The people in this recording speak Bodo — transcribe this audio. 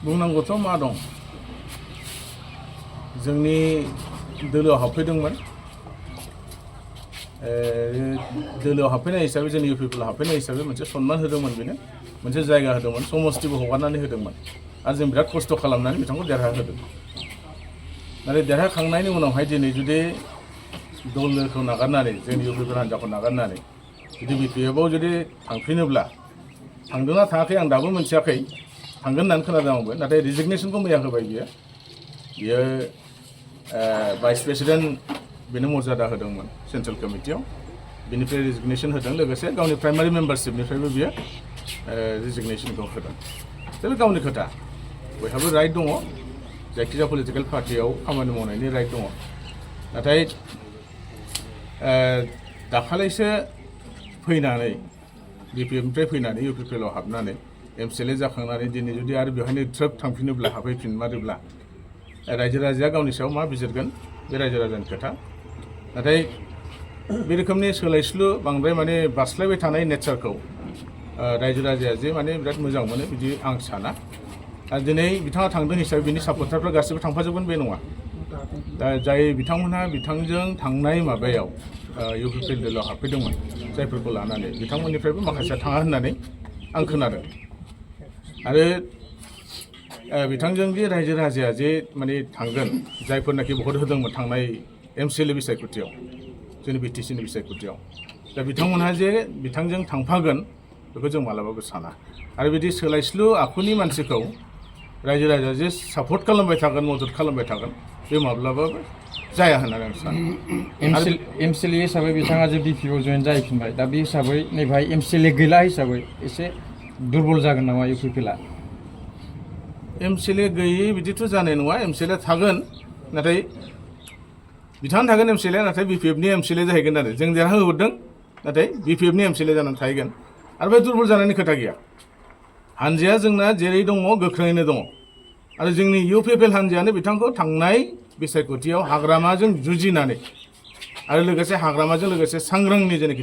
बुंनांगौथ' मा दं जोंनि दोलोआव हाबफैदोंमोन दोलोआव हाबफैनाय हिसाबै जोंनि इउपिपिएल हाबफैनाय हिसाबै मोनसे सन्मान होदोंमोन बेनो मोनसे जायगा होदोंमोन समस्तिबो हगारनानै होदोंमन आरो जों बिराद खस्थ' खालामनानै बिथांखौ देरहाहोदों नाथाय देरहाखांनायनि उनावहाय दिनै जुदि दलखौ नागारनानै जोंनि इउपिपिएल हान्जाखौ नागारनानै जुदि बिपिएफआव जुदि थांफिनोब्ला थांदोंना थाङाखै आं दाबो मोनथियाखै थांगोन होननानै खोनादों आंबो नाथाय रिजिगनेसनखौ मैया होबाय बियो भाइस प्रेसिडेन्ट बेनो मर्यादा होदोंमोन सेन्ट्रेल कमिटियाव बिनिफ्राय रिजिगनेसन होदों लोगोसे गावनि प्राइमारि मेम्बारशिपनिफ्रायबो बियो रिजिगनेसनखौ होदों दा बे गावनि खोथा बयहाबो राइट दङ जायखिजाया पलिटिकेल पार्टियाव खामानि मावनायनि राइट दङ नाथाय दाखालैसो फैनानै बिपिएफनिफ्राय फैनानै इउपिपिएलआव हाबनानै एमसिएलए जाखांनानै दिनै जुदि आरो बेवहायनो ट्रोब थांफिनोब्ला हाबफैफिनमारोब्ला रायजो राजाया गावनि सायाव मा बिजिरगोन बे रायजो राजानि खोथा नाथाय बे रोखोमनि सोलायस्लु बांद्राय माने बारस्लायबाय थानाय नेचारखौ रायजो राजाया जे माने बिराद मोजां मोनो बिदि आं साना आरो दिनै बिथाङा थांदों हिसाबै बिनि सापर्टारफ्रा गासिबो थांफाजोबगोन बे नङा दा जाय बिथांमोनहा बिथांजों थांनाय माबायाव इउपिपिएल दोलोआव हाबफैदोंमोन जायफोरखौ लानानै बिथांमोननिफ्रायबो माखासेया थाङा होननानै आं खोनादों आरो बिथांजों जे रायजो राजाया जे माने थांगोन जायफोरनाखि भट होदोंमोन थांनाय एमसिएलए बिसायख'थियाव जोंनि बिटिसिनि बिसायख'थियाव दा बिथांमोनहा जे बिथांजों थांफागोन बेखौ जों मालाबाबो साना आरो बिदि सोलायस्लु आखुनि मानसिखौ रायजो राजाया जे सापर्ट खालामबाय थागोन मदद खालामबाय थागोन बे माब्लाबाबो जाया होननानै आं सानो एमसिएलए हिसाबै बिथाङा जे बिपिएफआव जयेन जाहैफिनबाय दा बे हिसाबै नैबेहाय एमसिएलए गैला हिसाबै एसे दुरबल जागोन नामा इउपिपिएलआ एमसिएलए गैयै बिदिथ' जानाय नङा एमसिएलए थागोन नाथाय बिथाङा थागोन एमसिएलए नाथाय बिपिएफनि एमसिएलए जाहैगोन आरो जों देरहाहोहरदों नाथाय बिपिएफनि एमसिएलए जानानै थाहैगोन आरो बे दुरबल जानायनि खोथा गैया हानजाया जोंना जेरै दङ गोख्रोङैनो दङ आरो जोंनि इउपिपिएल हानजायानो बिथांखौ थांनाय बिसायख'थियाव हाग्रामाजों जुजिनानै आरो लोगोसे हाग्रामाजों लोगोसे सांग्रांनि जेनाखि